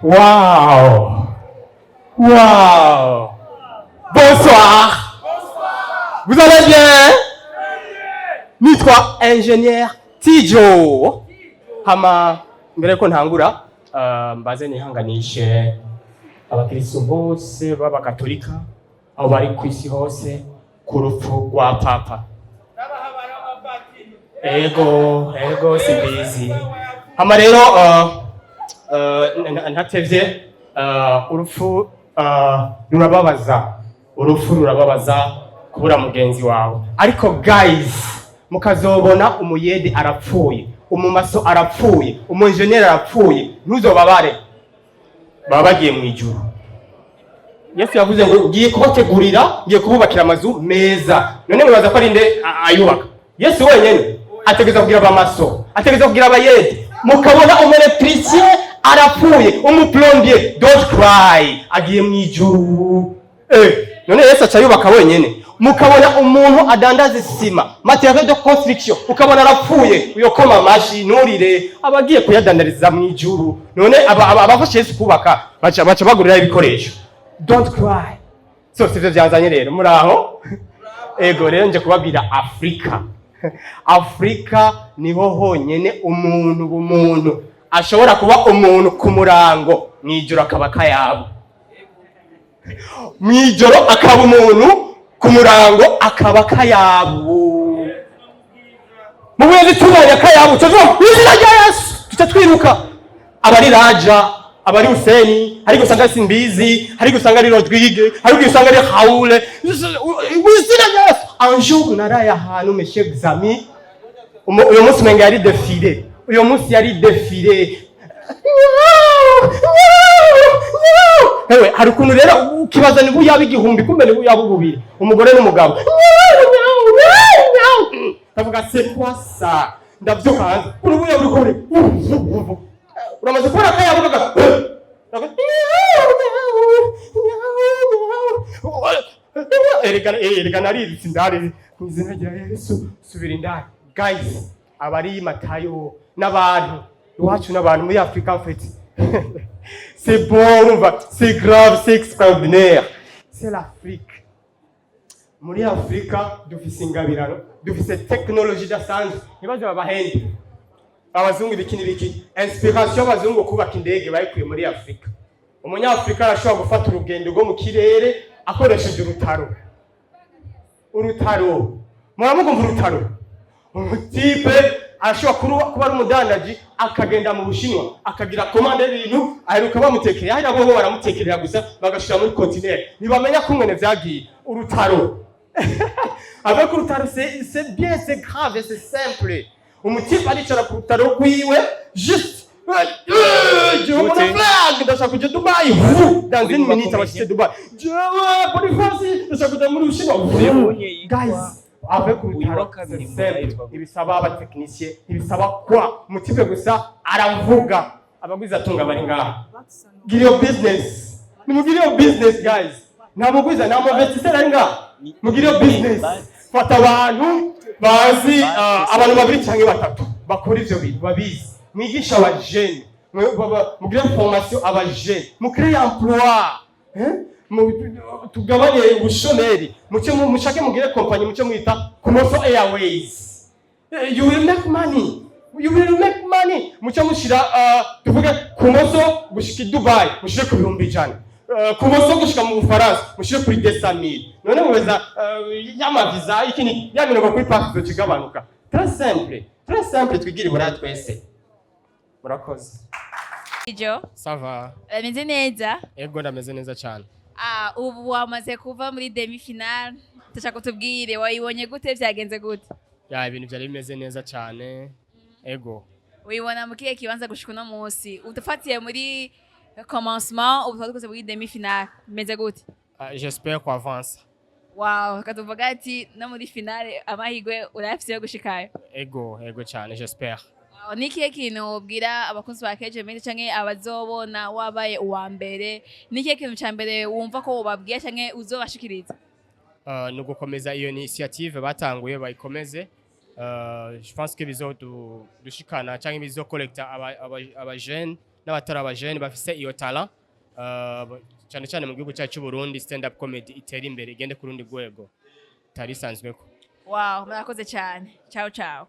Wow! Wow! Bonsoir! Vous allez bien? Nitwa Ingénieur Tijo. Hama mbere ko ntangura, mbaze nihanganishe abakristo bose b'abakatolika aho bari ku isi hose ku rupfu rwa Papa. Ego, simbizi. Hama rero ntatevye, urupfu rurababaza, urupfu rurababaza, kubura mugenzi wawe. Ariko guys, mukazobona umuyede arapfuye, umumaçon arapfuye, umu-ingénieur arapfuye, ntuzobabare, baba bagiye mu ijuru. Yesu yavuze ngo ngiye kubategurira, ngiye kububakira amazu meza. None mwibaza ko ari nde ayubaka? Yesu wenyene ategereza kugira abamaçon, ategereza kugira abayede. Mukabona umuélectricien arapfuye, umuplombier, don't cry, agiye mu ijuru. None Yesu aca yubaka wenyene? Mukabona umuntu adandaza isima, matériel de construction, ukabona arapfuye, uyokoma amashi, nturire, abagiye kuyadandariza mu ijuru. None abafashe Yesu kubaka baca bagurira ibikoresho. Don't cry. So sivyo vyanzanye rero muraho. Ego, rero nje kubabwira Afrika. Afrika niho honyene umuntu bumuntu ashobora kuba umuntu ku murango, mw'ijoro akaba kayabo, mw'ijoro akaba umuntu, ku murango akaba kayabu. Mu buyozi tubonye akayabu tuvuga izina rya Yesu, tuca twiruka. Abari Raja, abari Huseni, hari gusanga ari Simbizi, hari gusanga ari Rodrigue, hari gusanga ari Haule, izina rya Yesu. Un jour naraye ahantu, mes chers amis, uyu munsi umenga yari défilé, uyu munsi yari défilé. Hewe, hari ukuntu rero ukibaza niba uyaba 1000, kumbe niba uyaba bubiri, umugore n'umugabo. Ndavuga: "C'est quoi ça?" Ndavyuka hanze, urubuya buri kure, uramaze kubona akayabo kaga. Erega narirutse indani mu izina rya Yesu, subira indani. Guys, abari Matayo n'abantu iwacu n'abantu muri Afrika, en fait c'est bon, urumva, c'est grave, c'est extraordinaire, c'est l'Afrique. Muri Afrika dufise ingabirano, dufise technologie idasanzwe. Ntibaze babahende abazungu ibiki n'ibiki. Inspiration y'abazungu kubaka indege bayikuye muri Afrika. Umunyafurika arashobora gufata urugendo rwo mu kirere akoresheje urutaro. Urutaro, muramugumva urutaro. Umutype arashobora kuba ari umudandaji, akagenda mu Bushinwa, akagira commande y'ibintu, aheruka bamutekerera hariya, bo baramutekerera gusa, bagashira muri conteneur, ntibamenya ko mwene vyagiye. Urutaro, avec urutaro, c'est bien, c'est grave et c'est simple. Umutype aricara ku rutaro rwiwe, juste jewe mbona flag, ndashaka kuja Dubai. Vu, dans une minute abashitse Dubai. Jewe Boniface, ndashaka kuja muri Bushinwa. Vu. Guys, avec urutaro, c'est simple, ntibisaba abatechnicien, ntibisaba kwa umutype gusa aravuga. Abagwizatunga bari ngaha, gira iyo business, nimugire iyo business guys. Nta mugwiza, nta mu investisseur ari ngaha? Mugire iyo business. Fata abantu bazi, abantu babiri cyangwa batatu bakora ivyo bintu babizi, mwigisha abajene, mugire formation abajene, mucrée emploi, hein? Tugabanye ubushomeri. Muce mushake mugire compagnie, muce mwita Kumoso Airways. You will make money, you will make money. Muce mushira, tuvuge Kumoso gushika i Dubai, mushire ku 100,000. Kumoso gushika mu Bufaransa, mushire kuri 200,000. None mubeza y'amaviza iki ya mirongo kuri pasi zokigabanuka. Très simple, très simple. Twigire Iburaya twese. Murakoze. Jo. Ça va? Bameze neza? Ego, ndameze neza cyane. Ah, ubu wamaze kuva muri demi finale, ndashaka kutubwire wayibonye gute, vyagenze gute? Ya, ibintu byari bimeze neza cyane, ego. Uyibona mu kihe kibanza gushika uno munsi, udufatiye muri commencement, ubu twari dukoze muri demi finale, bimeze gute? J'espère ko avance. Wow, katuvuga ati no muri finale amahirwe urayafise yo gushikayo? Ego cyane, j'espère. Wow, ni ikihe kintu wobwira abakunzi ba KJ Media canke abazobona wabaye uwa mbere? Ni ikihe kintu ca mbere wumva ko wobabwira canke uzobashikiriza? Ni ugukomeza iyo initiative batanguye, bayikomeze. Je pense que bizodushikana cyangwa bizocollecta aba jeunes. n'abatari abajene bafise iyo talent, cyane cyane mu gihugu cyacu cy'u Burundi, stand up comedy itera imbere, igende ku rundi rwego itari isanzweko. Wow, murakoze cyane. Ciao ciao.